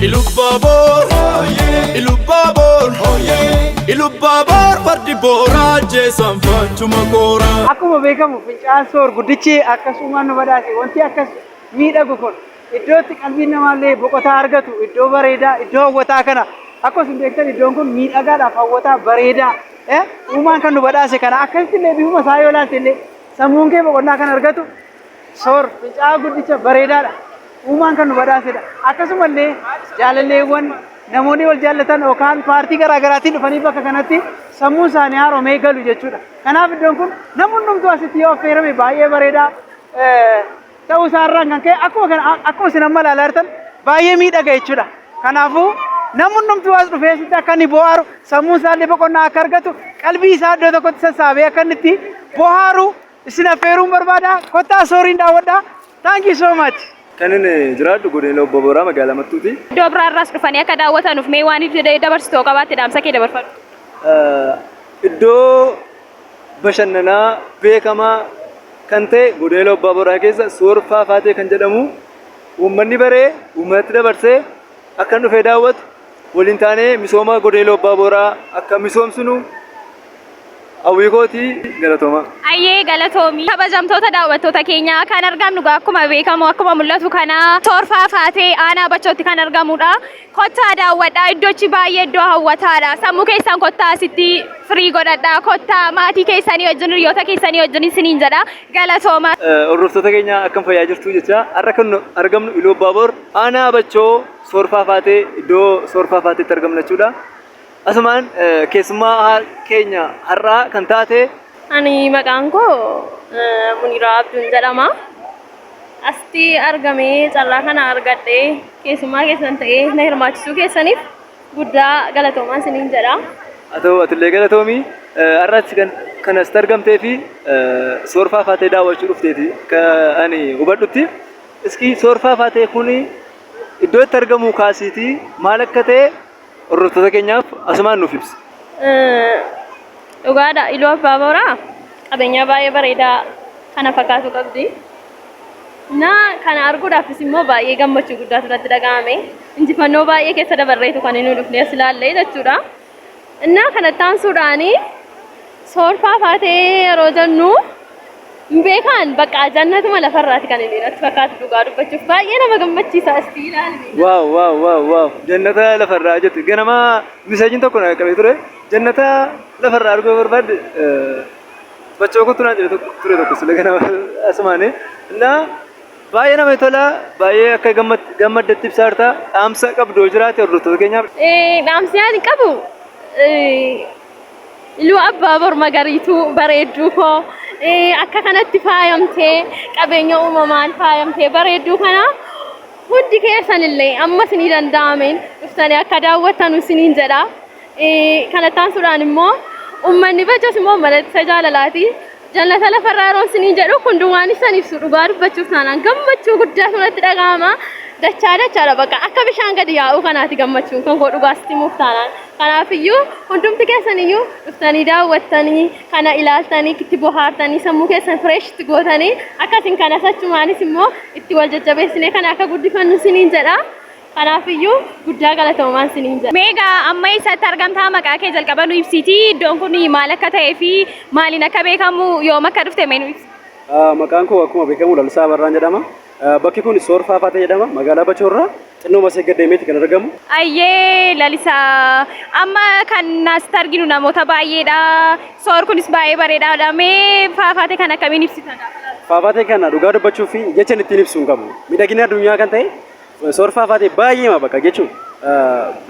Ilubbaabor, Ilubbaabor, Ilubbaabor fardi booraa jeessan faachuma kooraa. Akkuma beekamu fincaa'aan Soor guddichi akkasumaan nu badhaase. Wanti akkas miidhagu kun iddoo itti qalbiin namaallee boqotaa argatu, iddoo bareedaa, iddoo hawwataa kana. Akkuma isin beektan iddoon kun miidhagaadhaaf hawwataa bareedaa uumaan kan nu badhaase kana akkasitti illee bifuma isaa yoo ilaalte illee sammuun kee boqonnaa kan argatu Soor fincaa'aa guddicha bareedaadha. Uumaan kan nu badhaasedha. Akkasumallee jaalalleewwan, namoonni wal jaallatan yookaan paartii garaa garaatiin dhufanii bakka kanatti sammuun isaanii haaromee galu jechuudha. Kanaaf iddoon kun namni hundumtuu asitti yoo affeerame baay'ee bareedaa ta'uu isaarraan kan ka'e akkuma kana akkuma isin amma ilaalaa jirtan baay'ee miidhaga jechuudha. Kanaafuu namni hundumtuu as dhufee asitti akka inni bohaaru, sammuun isaallee boqonnaa akka argatu, qalbii isaa iddoo tokkotti sassaabee akka inni itti bohaaru isin affeeruun barbaada. Kottaa Sooriin daawwadhaa. Thank you so much. Kan inni jiraadhu godina Iluu Abbaa Booraa magaalaa Mattuuti. Iddoo biraarraas dhufanii akka daawwatanuuf mee waan itti dabarsitu yoo qabaatte dhaamsa kee dabarfadhu. Iddoo bashannanaa beekamaa kan ta'e godina Iluu Abbaa Booraa keessa Soor Faafaatee kan jedhamu uummanni baree uummatatti dabarsee akka inni dhufee daawwatu, waliin taanee misooma godina Iluu Abbaa Booraa akka misoomsinu hawwii kooti. Galatoomaa. Ayyee, galatoomi. Kabajamtoota daawwattoota keenyaa, kan argamnu egaa akkuma beekamu, akkuma mul'atu kana Soor Faafaatee aanaa Bachootti kan argamudha. Kottaa daawwadhaa, iddochi baay'ee iddoo hawwataadha. Sammuu keessan kottaa asitti firii godhadhaa. Kottaa maatii keessanii wajjin, hiriyoota keessanii wajjin isiniin jedha. Galatooma. Hordoftoota keenya, akkam fayyaa jirtu jecha. Har'a kan nu argamnu Iluu Abbaa Boor aanaa Bachoo Soor Faafaatee, iddoo Soor Faafaateetti argamna jechuudha. Asumaan keessummaa keenya har'aa kan taate Ani maqaan koo Muniraa Abduun jedhama. Asitti argamee carraa kana argadhee keessummaa keessan ta'ee na hirmaachisuu keessaniif guddaa galatoomaa isiniin jedha. Haa ta'u, atillee galatoomii. Har'atti kan asitti argamtee fi Soor Faafaatee daawwachuu dhufteeti akka ani hubadhutti. Iski Soor Faafaatee kun iddoo itti argamu kaasiitii maal akka ta'e hordoftoota keenyaaf asumaan nuuf ibsi. Dhugaadha, Iluu Abbaa Booraa qabeenya baay'ee bareedaa kana fakkaatu qabdi. Na kana arguudhaafis immoo baay'ee gammachuu guddaatu natti dhaga'ame. Injifannoo baay'ee keessa dabarreetu kan inni dhufnee as ilaalle jechuudha. Innaa kanatti aansuudhaani Soor Faafaatee yeroo jennu hin beekaan bakka jannatuma lafarraati kan inni natti fakkaatu, dhugaa dubbachuuf baay'ee nama gammachiisa asti ilaalmi. Wow, wow, wow, wow! Jannata lafarraa jette. Ganama messageiin tokko na qabee ture. Jannata lafarraa arguu yoo barbaadde Bachoo kottu naan jedhe ture tokko sila ganama asumaani. Innaa baay'ee namatti tola. Baay'ee akka gammaddetti ibsaa jirta. Dhaamsa qabdu yoo jiraate hordoftoota keenyaaf. Dhaamsi ani qabu, Iluu Abbaa Bor magariituu bareedduu koo, akka kanatti faayamtee, qabeenya uumamaan faayamtee bareedduu kana hundi keessan illee amma isinii danda'ameen dhuftanii akka daawwattanu isiniin jedha. Kanatti aansuudhaan immoo uummanni Bachos immoo uummata jaalalaati. Jannata lafarraa yeroo isiniin jedhu kun duwwaan isan ibsu, dhugaa dubbachuuf taanaan gammachuu guddaatu natti dhaga'ama. Dachaa dachaadha, bakka akka bishaan gadi yaa'uu kanaati gammachuun kan koo, dhugaa sitti himuuf taanaan. Kanaafiyyuu hundumti keessan iyyuu dhuftanii daawwattanii kana ilaaltanii itti bohaartanii sammuu keessan fresh itti gootanii akkasin kanas achumaanis immoo itti wal jajjabeessinee kana akka guddifannu isiniin jedha. Kanaafiyyuu guddaa galatoomaan isiniin jedha. Mee egaa amma eessatti argamtaa? Maqaa kee jalqaba nu ibsiitii iddoon kun maal akka ta'ee fi maaliin akka beekamu, yoom akka dhufte mee nu ibsi. Maqaan koo akkuma beekamu Lalisaa Abarraan jedhama. Bakki kun Soor Faafaatee jedhama. Magaalaa Bachoorraa xinnoo masee gad deemeeti kan argamu. Ayyee Lalisaa, amma kan asitti arginu namoota baay'eedha. Soor kunis baay'ee bareedaadha. Mee Faafaatee kan akkamiin ibsita? Faafaatee kana dhugaa dubbachuu fi jecha ittiin ibsu hin qabu. Miidhagina addunyaa kan ta'e Soor Faafaatee baay'eema bakka jechuun.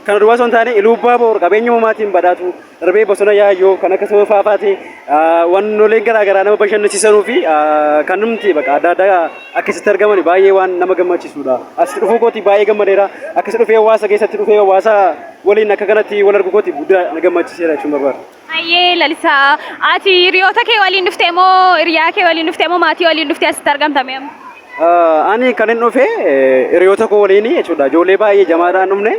Kana duwwaa osoo hin taane, Iluu Abbaa Boor qabeenya uumamaatiin badhaatu darbee bosona Yaayyoo kan akka Soor Faafaatee wannoleen garaa garaa nama bashannansiisanuu fi kan nuti bakka adda addaa akkasitti argaman baay'ee waan nama gammachiisudha. As dhufuu kooti baay'ee gammadeera. Akkasi dhufee hawaasa keessatti dhufee hawaasa waliin akka kanatti wal argu kooti guddaa na gammachiiseera jechuun barbaada. Ayyee Lalisaa, ati hiriyoota kee waliin dhuftee moo hiriyaa kee waliin dhuftee moo maatii waliin dhuftee asitti argamta mee amma? Ani kan hin dhufe hiriyoota koo waliin jechuudha. Ijoollee baay'ee jamaadhaan dhufne.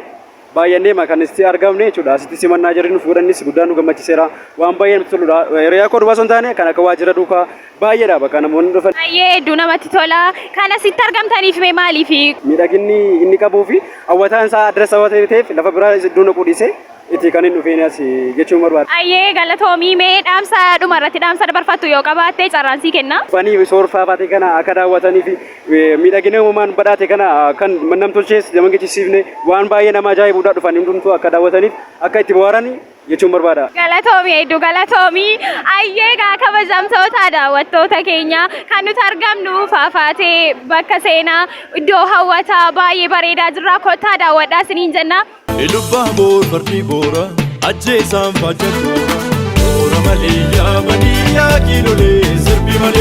Baay'anneema kan itti argamne jechuudha. Asitti simannaa jarri nuuf godhanis guddaa nu gammachiiseera. Waan baay'ee namatti toludha. Hiriyaa koo duwwaa osoo hin taane kan akka waajjira duukaa baay'eedha bakka namoonni dhufan. Baay'ee hedduu namatti tola. Kan asitti argamtaniif mee maaliifi? Miidhaginni inni qabuu fi hawwataan isaa adda sababa ta'eef lafa biraa iddoo naquu dhiisee itti kan hin dhufeen as jechuun barbaada. Ayyee, galatoomii. Mee dhaamsa dhuma irratti dhaamsa dabarfattu yoo qabaatte carraan sii kenna. Dhufanii Soorfaa Faatee kana akka daawwatanii fi miidhagina uumamaan badhaate kana kan namtolchees nama gechisiifne waan baay'ee nama ajaa'ibudha, dhufanii hundumtuu akka daawwataniif akka itti bohaaran jechuun barbaada. Galatoomii, hedduu galatoomii. Ayyee gaa, kabajamtoota daawwattoota keenya, kan nuti argamnu Faafaatee bakka seenaa iddoo hawwataa baay'ee bareedaa jirra. Kottaa daawwadhaa isiniin jenna. Ilubbaabor fardi boora ajjeesaan faajja toora toora malee yaabanii yaa kiilolee sirbi malee.